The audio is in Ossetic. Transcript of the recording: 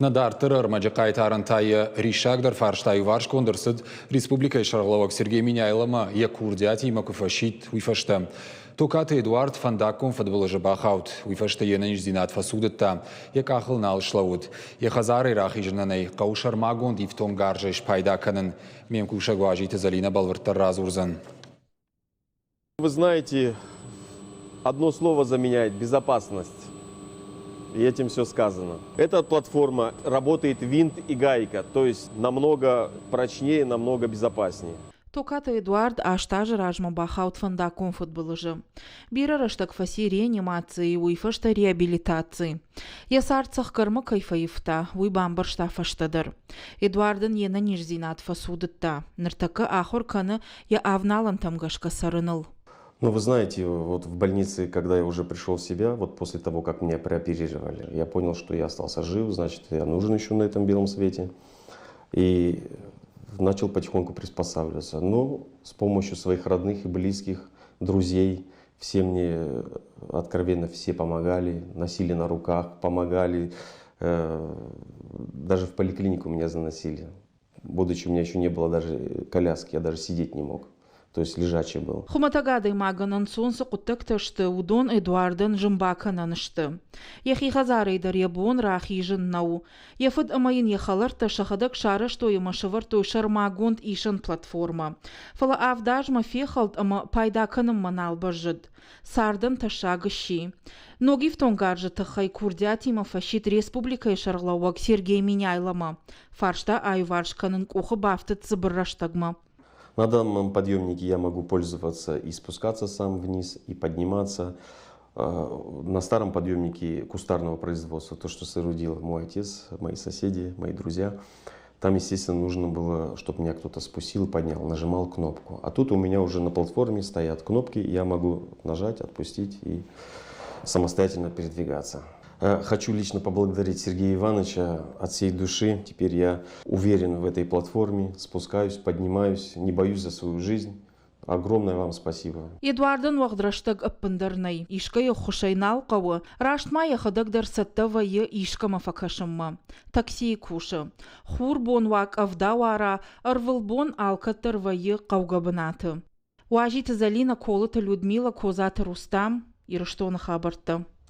Нӕ дарддӕры ӕрмӕджы хъайтарӕн та йӕ риссагдӕр фарста иуварсгонд ӕрцыд республикӕйы сӕргълӕууӕг Сергей Меняйломӕ йӕ курдиатимӕ куы фӕсидт, уый фӕстӕ. Токаты Эдуард фӕндаггон фыдбылызы бахауд, уый фӕстӕ йе нӕниздзинад фӕцудыдта, йӕ къахыл нал слӕууыд. Йӕ хӕдзарӕй рахизынӕн ӕй хъӕуы сӕрмагонд ифтонггарзӕй спайда кӕнын. Ме мкусӕг Уазиты Зӕлинӕ бӕлвырддӕр радзурдзӕн. Вы знаете, одно слово заменяет безопасность. И этим все сказано. Эта платформа работает винт и гайка, то есть намного прочнее, намного безопаснее. Токаты Эдуард аст азы размӕ бахауд фӕндаггон фыдбылызы. Бирӕ рӕстӕг фӕци реанимацийы, уый фӕстӕ реабилитацийы. Йӕ цард цӕхгӕрмӕ кӕй фӕивта, уый бамбӕрста фӕстӕдӕр. Эдуардӕн йе нӕниздзинад фӕцудыдта. Ныртӕккӕ ахуыр кӕны йӕ авналӕнтӕм гӕсгӕ цӕрыныл. Ну, вы знаете, вот в больнице, когда я уже пришел в себя, вот после того, как меня прооперировали, я понял, что я остался жив, значит, я нужен еще на этом белом свете. И начал потихоньку приспосабливаться. Но с помощью своих родных и близких, друзей, все мне откровенно все помогали, носили на руках, помогали. Даже в поликлинику меня заносили. Будучи у меня еще не было даже коляски, я даже сидеть не мог. То есть лежачий был. Хуымӕтӕг адӕймагӕн ӕнцон цы хъуыддӕгтӕ сты, уыдон Эдуардӕн зын бакӕнӕн сты. Йӕхи хӕдзарӕй дӕр йӕ бон рахизын нӕу. Йӕ фыд ӕмӕ йын йӕ хӕлӕрттӕ сӕхӕдӕг сарӕзтой ӕмӕ сӕвӕрдтой сӕрмагонд исӕн платформӕ. Фӕлӕ авд азмӕ фехӕлд ӕмӕ пайда кӕнынмӕ нал бӕззыд. Цардӕн тӕссаг сси. Ног ифтонгарзы тыххӕй курдиатимӕ фӕсидт республикӕйы сӕргълӕууӕг Сергей Меняйломӕ. Фарста аиуварс кӕнын къухы бафтыд цыбыр рӕстӕгмӕ. На данном подъемнике я могу пользоваться и спускаться сам вниз, и подниматься. На старом подъемнике кустарного производства, то, что соорудил мой отец, мои соседи, мои друзья, там, естественно, нужно было, чтобы меня кто-то спустил, поднял, нажимал кнопку. А тут у меня уже на платформе стоят кнопки, я могу нажать, отпустить и самостоятельно передвигаться. Хочу лично поблагодарить Сергея Ивановича от всей души. Теперь я уверен в этой платформе, спускаюсь, поднимаюсь, не боюсь за свою жизнь. Огромное вам спасибо. Эдуардӕн уӕгъд рӕстӕг ӕппындӕр нӕй. Искӕй ӕххуысӕй нал хъӕуы, раст ма йӕхӕдӕг дӕр цӕттӕ вӕййы искӕмӕ фӕкӕсынмӕ. Таксийы кусы. Хур бон уа, къӕвда уара, ӕрвылбон алкӕддӕр вӕййы хъӕугӕ бынаты. Уазиты Зӕлинӕ, Колыты Людмила, Козаты Рустам, Ирыстоны хабӕрттӕ.